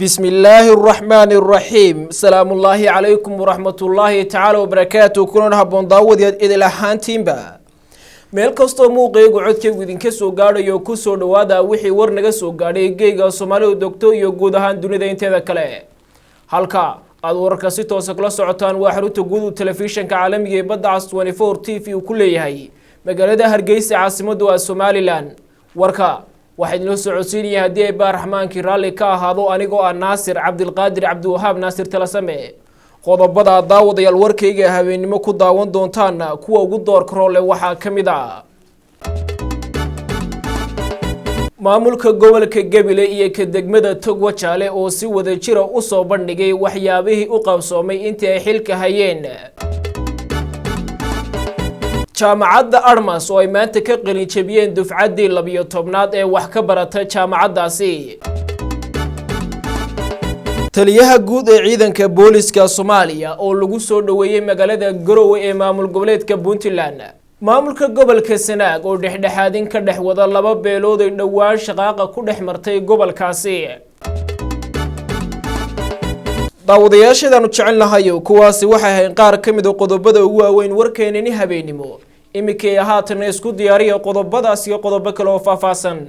Bismi illaahi araxmaani araxiim. Salaamullaahi calaykum waraxmatullaahi tacaala wabarakaatu. Kulan haboon daawadeed idil ahaantiinba, meel kastoo muuqeygu codkaygu idinka soo gaadhayo, kusoo dhawaada wixii war naga soo gaadhay geyga Soomaalidu degto iyo guud ahaan dunida inteeda kale. Halka aada wararka si toosa kula socotaan waa xarunta guud uu telefishanka caalamiga ee Badda Cas 24 TV uu ku leeyahay magaalada Hargeysa, caasimadu waa Somalilan. Warka waxaa idinla socodsiinaya, haddii ay baaraxmaankii raalli ka ahaado, anigoo ah Naasir Cabdilqaadir Cabdiwahaab, Naasir Talasame. Qodobada daawadayaal warkayga habeennimo ku daawan doontaan kuwa ugu doorka roole waxaa ka mid ah: maamulka gobolka Gebile iyo ka degmada Togwajaale oo si wada jira u soo bandhigay waxyaabihii u qabsoomay intii ay xilka hayeen; Jaamacadda Armas oo ay maanta ka qalinjabiyeen dufcaddii 12aad ee wax ka barata jaamacaddaasi; taliyaha guud ee ciidanka booliska Soomaaliya oo lagu soo dhoweeyey magaalada Garowe ee maamul goboleedka Puntland; maamulka gobolka Sanaag oo dhexdhexaadin ka dhex wada laba beelood ay dhowaan shaqaaqa ku dhex martay gobolkaasi. Daawadayaasheedaanu jecel nahayo, kuwaasi waxay ahayn qaar ka mid a qodobada ugu waaweyn warkeenani habeennimo. Iminkii haatana isku diyaariya qodobadaas iyo qodobo kale oo faahfaahsan.